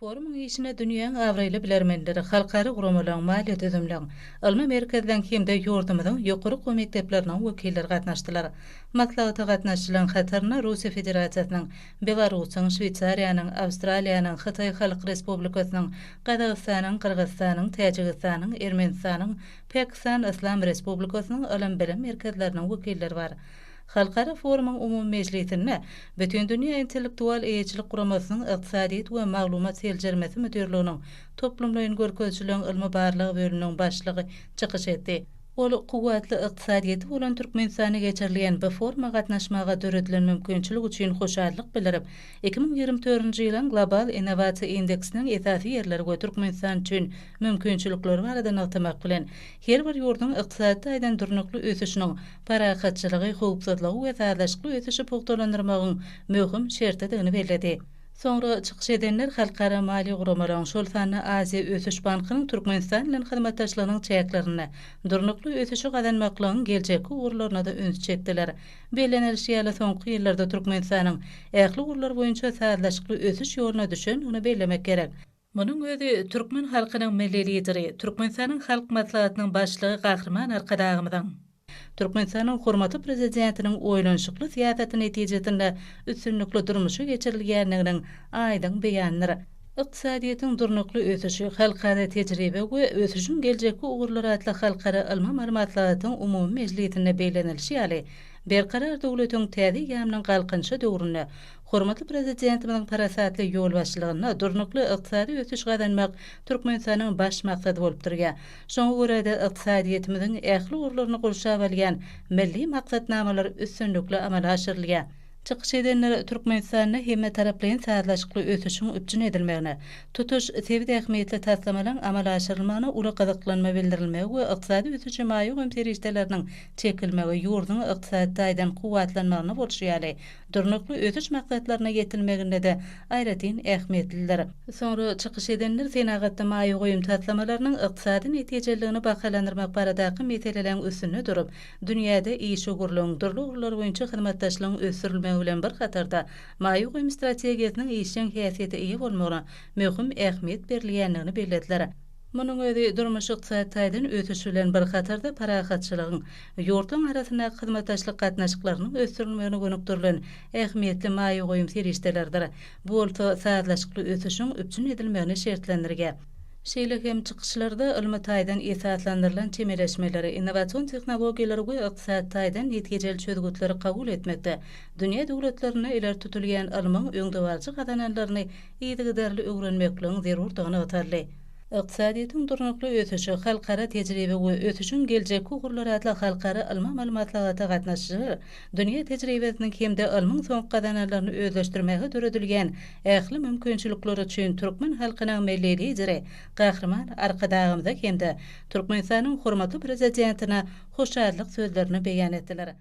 Forumyň işine dünýäň abraýly bilermenleri, halkara guramalaryň, maliýe düzümleň, ylmy merkezleň hem-de ýurdumyzyň ýokary okuw mekdepleriniň wekilleri gatnaşdylar. Maslahata gatnaşyjylaryň hatarynda Russiýa Federasiýasynyň, Belarusyň, Şweýsariýanyň, Awstraliýanyň, Hytaý Halk Respublikasynyň, Gazagystanyň, Gyrgyzystanyň, Täjigistanyň, Ermenistanyň, Pakistan Yslam Respublikasynyň ylym-bilim merkezleriniň wekilleri bar. Halkara forumyň umumy mejlisinde Bütindünýä intellektual eýeçilik guramasynyň Ykdysadyýet we maglumat seljermesi müdirliginiň toplumlaýyn görkezijileriň ylmy-barlag bölüminiň başlygy çykyş etdi. Ol kuwwatly ykdysadyýeti bolan Türkmenistanda geçirilýän bu foruma gatnaşmaga döredilen mümkinçilik üçin hoşallyk bildirip, 2024-nji ýylyň Global innowasiýa indeksiniň esasy ýerleri we Türkmenistan üçin mümkinçilikleri barada nygtamak bilen, her bir ýurduň ykdysady taýdan durnukly ösüşiniň parahatçylygy, howpsuzlygy we sazlaşykly ösüşi pugtalandyrmagyň möhüm şertidigini belledi. Soňra çykyş edenler halkara maliýe guramalaryň, şol sanda Aziýa ösüş bankynyň Türkmenistan bilen hyzmatdaşlygynyň çäklerinde durnukly ösüşi gazanmaklygyň geljekki ugurlaryna-da ünsi çekdiler. Bellenilişi ýaly, soňky ýyllarda Türkmenistanyň ähli ugurlar boýunça sazlaşykly ösüş ýoluna düşendigini bellemek gerek. Munuň özi türkmen halkynyň Milli Lideri, Türkmenistanyň Halk Maslahatynyň Başlygy Gahryman Arkadagymyzyň, Türkmenistanyň hormatly Prezidentiniň oýlanyşykly syýasaty netijesinde üstünlikli durmuşa geçirilýändiginiň aýdyň beýanydyr. Ykdysadyýetiň durnukly ösüşi, halkara tejribe we ösüşiň geljekki ugurlary atly halkara ylmy-amaly maslahatyň umumy mejlisinde bellenilişi ýaly, Berkarar döwletiň täze eýýamynyň Galkynyşy döwründe Hormatly Prezidentimiziň parasatly ýolbaşçylygynda durnukly ykdysady ösüş gazanmak Türkmenistanyň baş maksady bolup durýar. Şoňa görä-de, ykdysadyýetimiziň ähli ugurlaryny gurşap alýan milli maksatnamalar üstünlikli amala aşyrylýar. Çykyş edenler Türkmenistanda hemmetaraplaýyn sazlaşykly ösüşiň üpjün edilmegine, tutuş sebit ähmiýetli taslamalaryň amala aşyrylmagyna uly gyzyklanma bildirilmegi we ykdysady ösüşe maýa goýum serişdeleriniň çekilmegi ýurduň ykdysady taýdan kuwwatlanmagyna bolşy ýaly, Durnukly ösüş maksatlaryna ýetilmeginde-de aýratyn ähmiýetlidir. Soňra çykyş edenler senagatda maýa goýum taslamalarynyň ykdysady netijeliligini bahalandyrmak baradaky meseleleriň üstünde durup, dünýäde işewürligiň dürli ugurlary boýunça hyzmatdaşlygyň ösdürilmegi bilen bir hatarda, maýa goýum strategiýasynyň işjeň häsiýete eýe bolmagyna möhüm ähmiýet berilýändigini bellediler. Munuň özi durmuş-ykdysady taýdan ösüş bilen bir hatarda parahatçylygyň, ýurtlaryň arasyndaky hyzmatdaşlyk gatnaşyklarynyň ösdürilmegine gönükdirilen ähmiýetli maýa goýum serişdeleridir. Bu bolsa sazlaşykly ösüşiň üpjün edilmegini şertlendirýär. Şeýle hem çykyşlarda ylmy taýdan esaslandyrylan çemeleşmeleri, innowasion tehnologiýalary we ykdysady taýdan netijeli çözgütleri kabul etmekde dünýä döwletlerinde ileri tutulýan ylmyň öňdebaryjy gazananlaryny yzygiderli öwrenmekligiň zerurdygy nygtaldy. Ykdysadyýetiň durnukly ösüşi, halkara tejribe we ösüşiň geljekki ugurlary atly halkara ylmy-amaly maslahata gatnaşyjylar dünýä tejribesiniň hem-de ylmyň soňky gazananlaryny özleşdirmäge döredilýän ähli mümkinçilikler üçin türkmen halkynyň Milli Lideri Gahryman Arkadagymyza hem-de Türkmenistanyň hormatly Prezidentine hoşallyk sözlerini beýan etdiler.